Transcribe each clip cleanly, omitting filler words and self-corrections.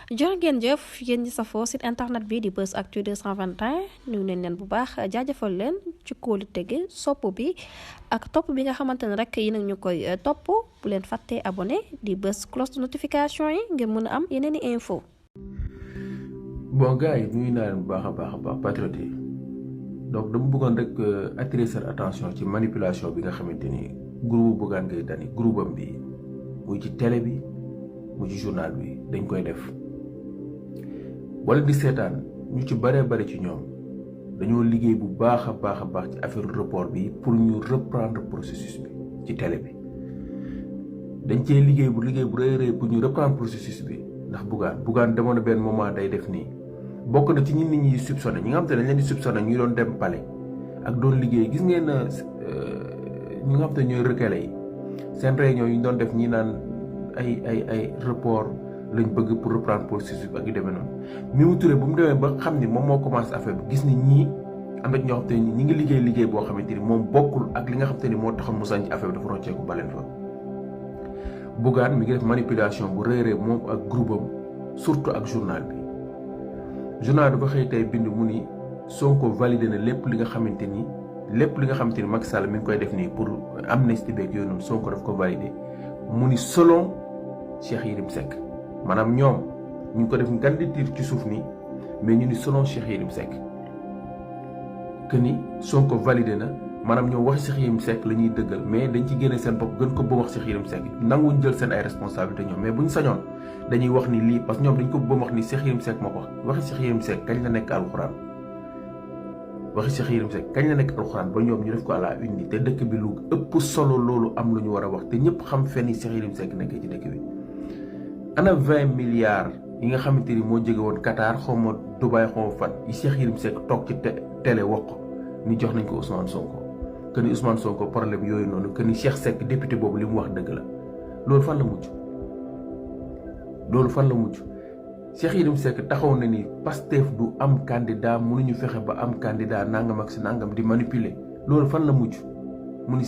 jërë ngeen jëf yéen ñi safoo site internet bi di Buzz Actu 221 nuyu nañ leen bu baax jaajëfal leen ci kóolu tege sopp bi ak topp bi nga xamante ne rek yi nag ñu koy topp bu leen fàttee abonné di bës cloche de notification yi ngir mën a am yeneen i info. bon gars yi nuyu naa leen bu baax a baax patriote yi donc dama bëggoon rek attirer seen attention ci manipulation bi nga xamante ni groupe Bougane Gueye Dany groupe am bi muy ci télé bi mu ci journal bi dañ koy def wala di seetaan ñu ci bari ci ñoom dañoo liggéey bu baax a baax ci affaire report bi pour ñu reprendre processus bi ci télé bi dañ cee liggéey bu rëy pour ñu reprendre processus bi ndax Bougane demoon na benn moment day def nii bokk na ci nit ñi soupçonné ñi nga xam te ne dañ leen di soupçonné ñu doon dem palais ak doon liggéey gis ngeen ñi nga xam te ñooy recalé yi seen réunion yi ñu doon def ñi naan ay report lañ bëgg pour reprendre processus ak yu demee noonu Mimi Touré bu mu demee ba xam ni moom moo commencé affaire bi gis ni ñii am na ñoo xam te ni ñi ngi liggéey boo xamante ni moom bokkul ak li nga xam te ni moo taxoon mu sañ ci affaire bi dafa rocceeku baleen fa. Bougane mi ngi def manipulation bu rëy moom ak groupe am surtout ak journal bi dafa xëy tey bind mu ni Sonko validé na lépp li nga xamante ni Macky Sall mi ngi koy def nii pour amnistie beeg yooyu noonu Sonko daf ko validé mu ni selon Cheikh Yérim Seck maanaam ñoom ñu ngi ko def candidature ci suuf nii mais ñu ni selon Cheikh Yérim Seck que ni Sonko validé na maanaam ñoom wax Cheikh Yérim Seck la ñuy dëggal mais dañ ci génne seen bopp gën ko ba wax Cheikh Yérim Seck nanguñ jël seen ay responsabilité ñoom mais buñ sañoon dañuy wax ni lii parce que ñoom dañ ko ba wax ni Cheikh Yérim Seck moo ko waxi Cheikh Yérim Seck kañ la nekk alxuraan ba ñoom ñu def ko à la une te dëkk bi lu ëpp solo loolu am lu ñu war a wax te ñëpp xam fenn Cheikh Yérim Seck nekkee ci dëkk bi ana 20 milliards yi nga xamante ni moo jóge woon Qatar xaw ma Dubaï xaw ma fan yi Cheikh Yérim Seck toog ci télé wax ko ni jox nañ ko Ousmane Sonko que ni Ousmane Sonko problème yooyu noonu que ni Cheikh Seck député boobu li mu wax dëgg la loolu fan la mujj Cheikh Yérim Seck taxaw na ni Pastef du am candidat mënuñu fexe ba am candidat nangam ak si nangam di manipuler loolu fan la mujj mu ni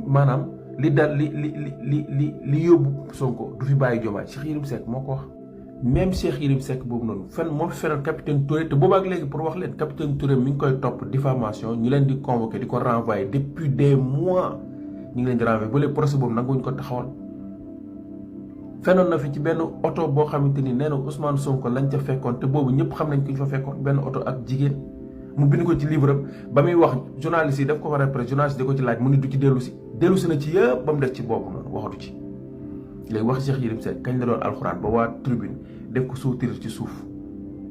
maanaam li dal li yóbbu Sonko du fi bàyyi Diomaye Cheikh Yérim Seck moo ko wax. même Cheikh Yérim Seck boobu noonu moo fi fenal capitaine Touré te boobaak léegi pour wax leen capitaine Touré mi ngi koy topp diffamation ñu leen di convoqué di ko renvoyé depuis des mois ñu ngi leen di renvoyé ba léegi procès boobu nanguñu ko taxawal. fenoon na fi ci benn oto boo xamante ni nee na Ousmane Sonko lañ ca fekkoon te boobu ñëpp xam nañ ki ñu fa fekkoon benn oto ak jigéen mu bind ko ci livre am ba muy wax journaliste yi daf ko war a presse journaliste di ko ci laaj mu ni du ci dellu si na ci yëpp ba mu des ci boobu noonu waxatu ci. léegi wax Cheikh Yérim Seck kañ la doon alxuraan ba waa tribune def ko sous-titre ci suuf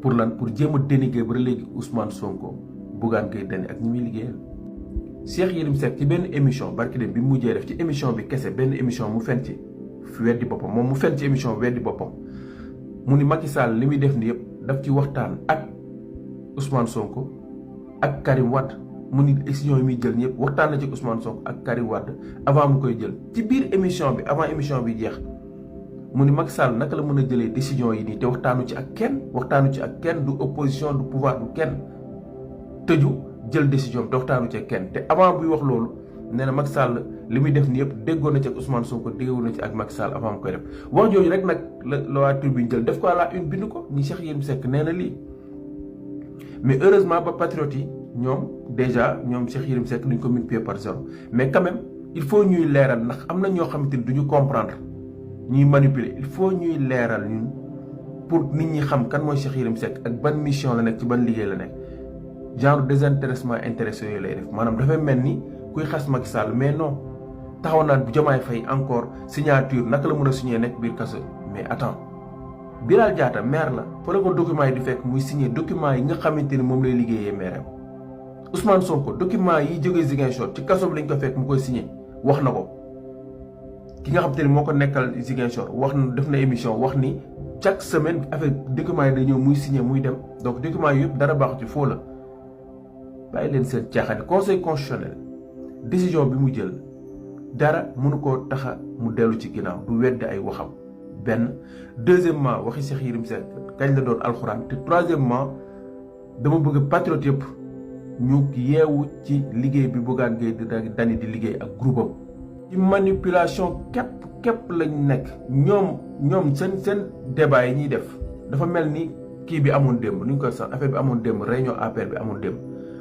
pour lan pour jéem a dénigrer ba léegi Ousmane Sonko Bougane Gueye Dany ak ñi muy liggéeyal. Cheikh Yérim Seck ci benn émission barki dem bi mu mujjee def ci émission bi kese benn émission mu fen ci weddi boppam moom mu fen ci émission weddi boppam mu ni Macky Sall li muy def ni yëpp daf ci waxtaan ak Ousmane Sonko ak Karim Wade mu ni décision yi muy jël ñëpp waxtaan na ci Ousmane Sonko ak Karim Wade avant mu koy jël ci biir émission bi avant émission bi jeex mu ni Macky Sall naka la mën a jëlee décision yi nii te waxtaanu ci ak kenn du opposition du pouvoir du kenn tëju jël décision te waxtaanu ci ak kenn te avant buy wax loolu nee na Macky Sall li muy def nii yëpp déggoon na ci ak Ousmane Sonko déggoon na ci ak Macky Sall avant mu koy def wax jooju rek nag la waa tribune jël def ko à la une bind ko ni Cheikh Yérim Seck nee na lii mais heureusement ba patriote yi ñoom Cheikh Yérim Seck duñ ko multiplier par 0 mais quand même il faut ñuy leeral ndax am na ñoo xamante ni duñu comprendre ñuy manipuler il faut ñuy leeral ñun pour nit ñi xam kan mooy Cheikh Yérim Seck ak ban mission la nekk ci ban liggéey la nekk genre désintéressement intéressé yooyu lay def maanaam dafay mel ni kuy xas Macky Sall mais non taxaw naan bu Diomaye Faye encore signature naka la mën a signé nekk biir kaso mais attends Bilal Diatta maire la fa la ko document yi di fekk muy signé document yi nga xamante ni moom lay liggéeyee maire Ousmane Sonko document yi jógee Ziguinchor ci kaso bi lañ ko fekk mu koy signé wax na ko ki nga xamante ni moo ko nekkal Ziguinchor wax na def na émission wax ni chaque semaine affaire document yi day ñëw muy signé muy dem donc document yi yëpp dara baaxu ci foo la bàyyi leen seen caaxaan conseil constitutionnel décision bi mu jël dara mënu koo taxa mu dellu ci ginnaaw du weddi ay waxam benn deuxièmement waxi Cheikh Yérim Seck kañ la doon alxuraan te troisièmement dama bëgg patriote yëpp ñu yeewu ci liggéey bi Bougane Gueye Dany di liggéey ak groupe am ci manipulation képp lañ nekk ñoom seen débat yi ñuy def dafa mel ni kii bi amoon démb ni ñu koy sax affaire bi amoon démb réunion APR bi amoon démb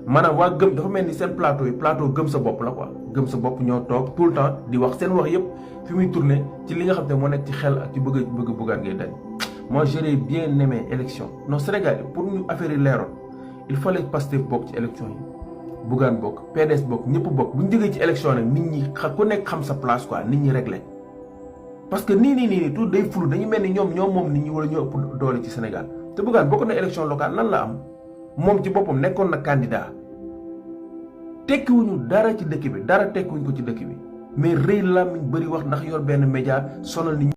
maanaam waa gëm dafa mel ni seen plateau yi plateau gëm sa bopp la quoi gëm sa bopp ñoo toog tout le temps di wax seen wax yëpp fi muy tourné ci li nga xam ne moo nekk ci xel ak ci bëgg Bougane Gueye Dany. moi j'aurais bien aimé élection non Sénégal pour ñu affaire yi leeroon il fallait Pastef bokk ci élection yi Bougane bokk PDS bokk ñëpp bokk bu ñu jógee ci élection nag nit ñi ku nekk xam sa place quoi nit ñi réglé. parce que nii tout day flou dañu mel ni ñoom moom nit ñi wala ñoo ëpp doole ci Sénégal te Bougane bokk na élection locale lan la am moom ci boppam nekkoon na candidat tekkiwuñu dara ci dëkk bi dara tekkiwuñu ko ci dëkk bi mais rëy làmmiñ bëri wax ndax yor benn média sonal nit ñi